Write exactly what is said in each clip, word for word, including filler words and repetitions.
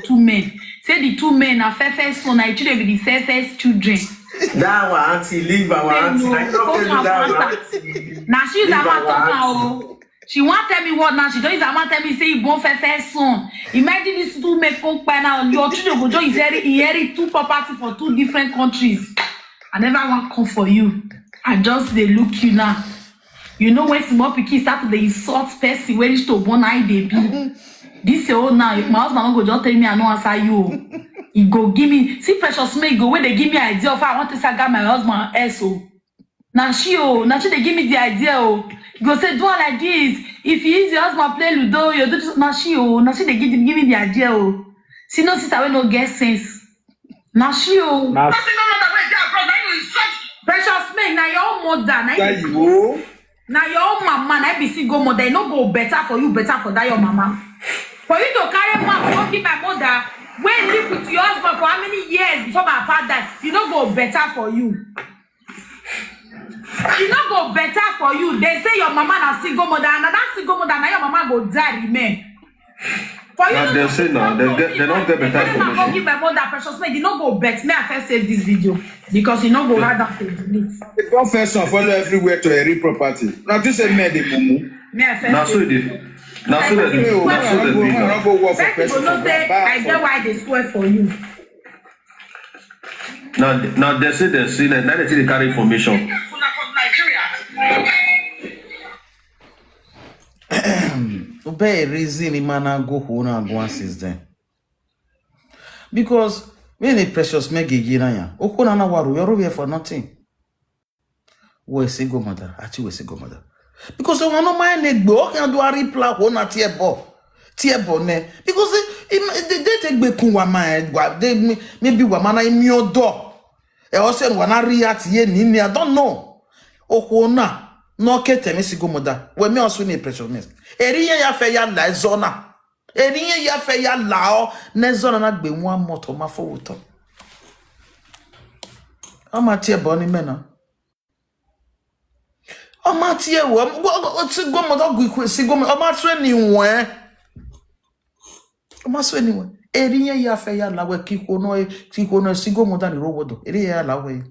two men. Say the two men are first son, na children be the first children. That our auntie, leave our auntie. I don't tell you that our auntie. Now she's a man talking. Oh, she won't tell me what now. She don't use her mouth tell me say he born first son. Imagine these two men come by now. Your children go join inherit, inherit two property for two different countries. I never want come for you. I just they look you now. You know when small pikin start to dey insult person wey reach to born, how e dey be. This your own now. My husband no go just tell me I no answer you. He go give me, see, Precious May go wey dey give me idea of how I want to saga my husband S O. Now she, oh, now she dey give me the idea, oh. You go say do her like this. If you use your husband play ludo, you do this. Now she, oh, now she dey give, give me the idea, oh. See, no sister wey no get sense. Now she, oh. Na Single mother wey dey abroad, na you insult. Precious May, now your own mother, now That you, oh. Now your own mama, now be single mother. E no go better for you, better for that your mama. For you to carry mouth, go give my mother, wey live with your husband for how many years before my papa die, e no go better for you. E no go better for you. They say your mama na single mother, and that single mother, now your mama go die remain. For you Na not dem to say na, come dem to get- me, dem don't get better carry my information. Go give my mother, Precious May, e no go bet. May I first save this video because e no go hard down to delete. The confession follow everywhere to every property. Now this is men the mumu. May I first Na so save e dey. Na so dem dey. Na so dem dey. I go work for First people person. No say I get why they swear for you. Na na dem say dem say na na dem take dey carry information. Una for Nigeria. Ube reason him man go home and go since then. Because when the Precious May get here, Okona na waru, you're here for nothing. We single mother, actually we single mother. Because I want my name go can do a reply home at Tiebo. Tiebo ne. Because they take be kun wa ma they maybe wa mana in your door. E also wa na react ye ni ni I don't know. Okona no ke temi single mother. We me also ni Precious May. Eri ya fe ya la zona. Eri ya fe ya la o ne zona na gbe mu amoto ma fo wuto. Ama tie bo ni mena. Ama tie wo, wo ti go mo do gui ku si go mo. Ama tue ni won. Ama so ni won. Eri ya fe ya la we ki ko no e, ki ko no si go mo da ni ro wodo. Eri ya la we.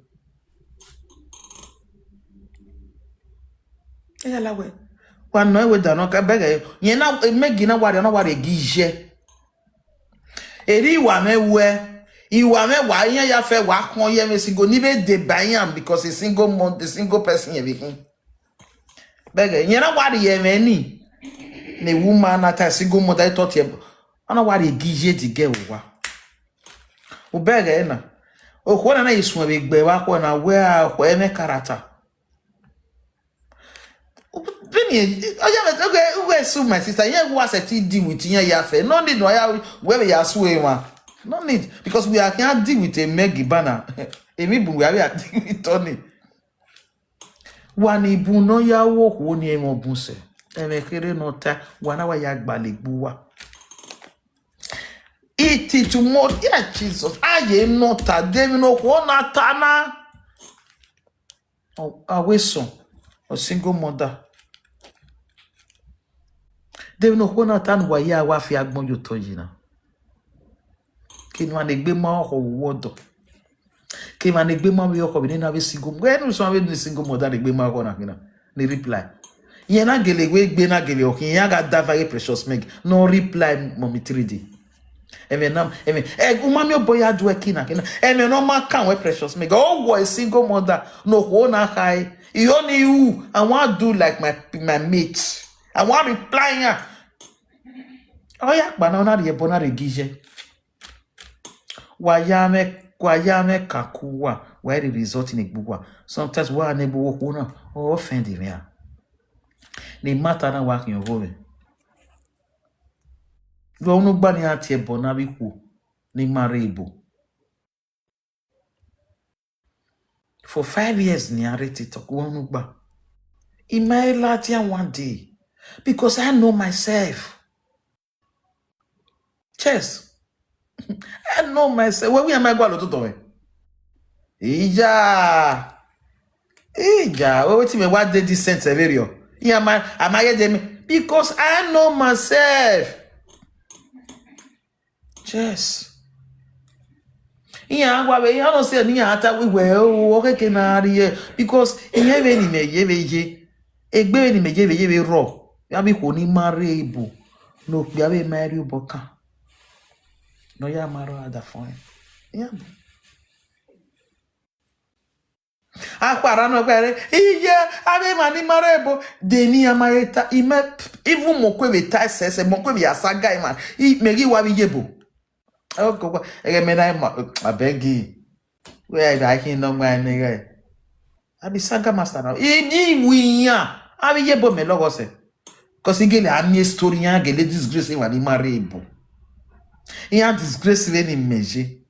Ya la we. Wa no e we da no ka bege. Yen na e megi na wari na wari gi je. Eri iwa me we. Iwa me wa yen ya fe wa kon ye me single ni be de ba yan because a single month, a single person ye be kin. Bege yen na wari ye me ni. Ne woman na ta single mother thought ye. Ana wari gi je di ge wa. U bege na. O ko na na isun be gbe wa ko na we a ko e me character. Bini, oya me okay, we sue my sister. Yeah, who has a T D with yen ya fe. No need no ya we we ya sue ma. No need because we are can't deal with a Maggie banner. Emi bu we are deal with Tony. Wa ni bu no ya wo ho ni emo bu se. Eme kere no ta wa na wa ya gba le gbu wa. Iti tomorrow, yeah, Jesus. Aye no ta de mi no ho na ta na. Aweson, a single mother. Dem no ho na tan wa ya wa fi agbon yo to yi na. Ki ni ma ne gbe ma ho wo do. Ki ma ne gbe ma wi oko bi ni na we single. We no so we ni single mother ne gbe ma ho na kina. Ni reply. Yen na gele we gbe na gele o kin ya ga da fa Precious Meg. No reply mommy three D. Eme na eme e uma mi obo ya do e kina kina. Eme no ma kan we Precious Meg. Oh, wo a single mother. No ho na kai. You only you. I want do like my my mate. I want reply ya. Oh ya gba na na re bo na re gije. Wa ya me wa ya me kakuwa. Wa re result ni gbuwa. Sometimes wa ne bo wo na. Oh, offend me. Ni matter na wa kin yo go me. Go unu gba ni ati ebo na bi ku ni mare ebo. For five years ni are TikTok go unu gba. Imaela tia one day because I know myself. Chess. I know myself. Well, we am I go to to. Ija. Ija. Well, wetin me what dey this sense of area? Yeah, am I am I get them? Because I know myself. Yes. Iya agwa be ya no se ni ata we we o o ke ke na ri e, because iye be ni me ye be ye. Egbe be ni me ye be ye be ro. Ya bi ko ni marry ebo. No pe abi marry obo kan. No ya maro ada fun. Ya. Akwara no kwere. Iye abi ma ni marry ebo. De ni ama eta ime. Even mo kwe be ta sese mo kwe be asaga ima. I me gi wa bi yebo. Oh, go, go. Ege me na ma, I beg you. Where I can no man nigga. I be saga master now. I ni wi ya. I be yebo me logo se. Cause igele ami story ya gele disgrace wa ni marry ebo. Ya disgrace we ni meje.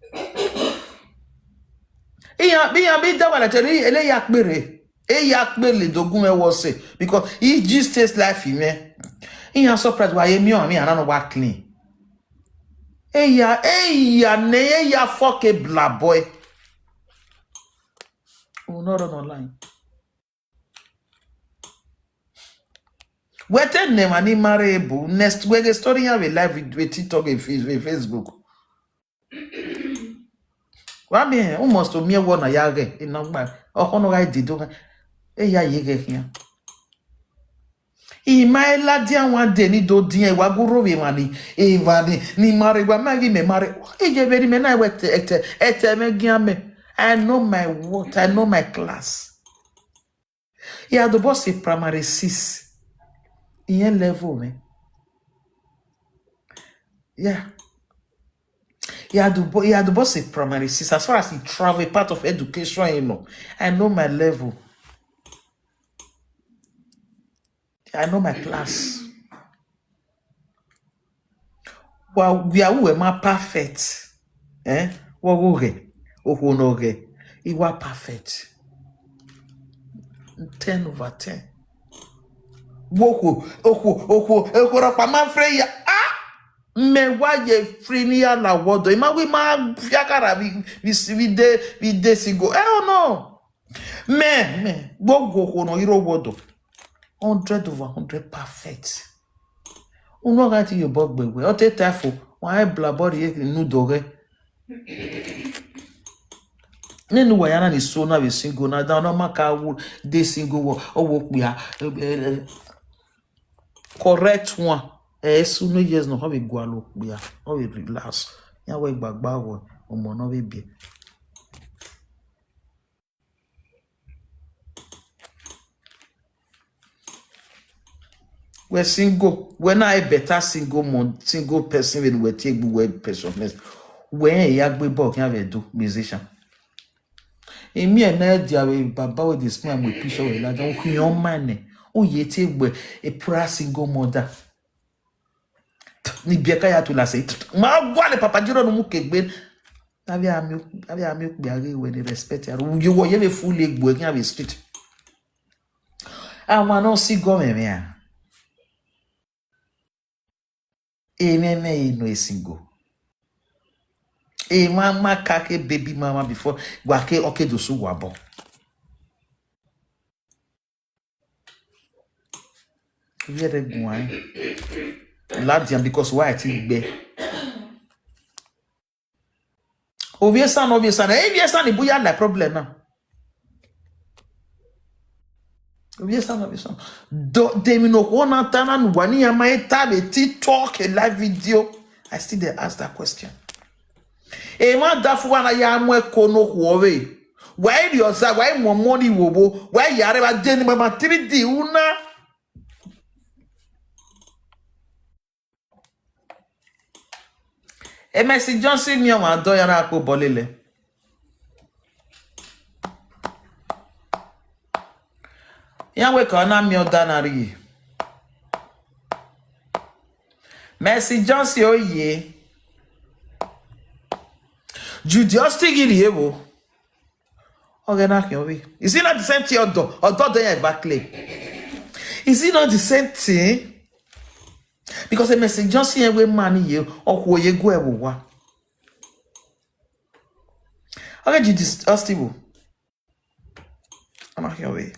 Iya bi ya bi da wala tele ele ya pere. E ya pele dogun e wo se because he just takes life in me. Iya surprise wa ye mi o mi ana no wa clean. Eya, eya, ne eya fuck a black boy. We will not run online. Wete ne mani marry ebo. Next we get story have a live with, with TikTok and Face- with Facebook. Wa mi e, u must to mi e wo na ya ge, ina gba. Oko no ga di do ga. Eya ye ge kiyan. Ima ela dia wan de ni do dia wa guro we mani. E mani ni mare wa magi me mare. E je veri me na we te ete ete me gia me. I know my worth. I know my class. Yeah, the boss is primary six. In your level, man. Yeah. Yeah, the boss is primary six. As far as he travel, part of education, you know. I know my level. I know my class. Wa wia uwe ma perfect. Eh? Wo wo ge. Oho no ge. Iwa perfect. Ten over ten. Woko, oko, oko, oko rapa ma free ya. Ah! Me wa ye free ni ya la wodo. Ima wi ma fiakara vi vi vi de vi de sigo. Eh, oh no. Me, me, gbogbo kò náà irọ́ wọ́dọ̀. Hundred over hundred perfect. Uno ga ti yóò bọ́ gbẹ̀gbẹ̀. Ó tẹ́ ta fò. Wọ́n á bla bọ́ọ̀lù yé nínú dọ̀rẹ́. Nínú wàyà náà ni so náà wí single náà dáná má ka wo dé single wọ ọwọ́ pè á. Correct one. Ẹ ẹ sún ní years náà wọ́n fi gbọ́ àlọ́ pè á. Wọ́n fi relax. Yàwó ìgbàgbọ́ àwọ̀ ọmọ náà fi bìí. We're single. We're not a better single mom, single person with we take we person. When a yagbe ball can have a do musician. Emi and I dia we baba with this man with picture with like don't hear man. Oh ye take we a prayer single mother. Ni bieka ya tu la se. Ma gwa le papa jiro no mu kegbe. Abi ami abi ami okpe age we ni respect ya. You wo ye be full egbo e can be street. Àwọn náà sì gọ́ mẹ̀mẹ́ à. Èmi ẹ̀mẹ́ inú èsìn gò. Èmi á má ká ké baby mama before wà ké ọ̀kẹ́ dòsú wà bọ̀. Yere gùn ayé. Ladian because why I think gbẹ. Ovie san, ovie san. Ovie san ni buya na problem na. Ovie san, ovie san. Do de mi no ko na ta na nu wani ya ma e ta be TikTok a live video. I still dey ask that question. E ma da fu wana ya mo e ko no ko we. Why do you say why mo money wo bo? Why ya re ba de ni mama three D una? Emesi Johnson mi ọmọ adọ yara akpo bọlele. Ya we ka na mi ọda na ri. Mercy Johnson oye. Judy Ostigiri ewo. Oge na kion we. Is it not the same thing odo? Odo dey ever claim. Is it not the same thing? Because a message just here we money you or who you go ever wa. Okay, you just still. I'm not here we.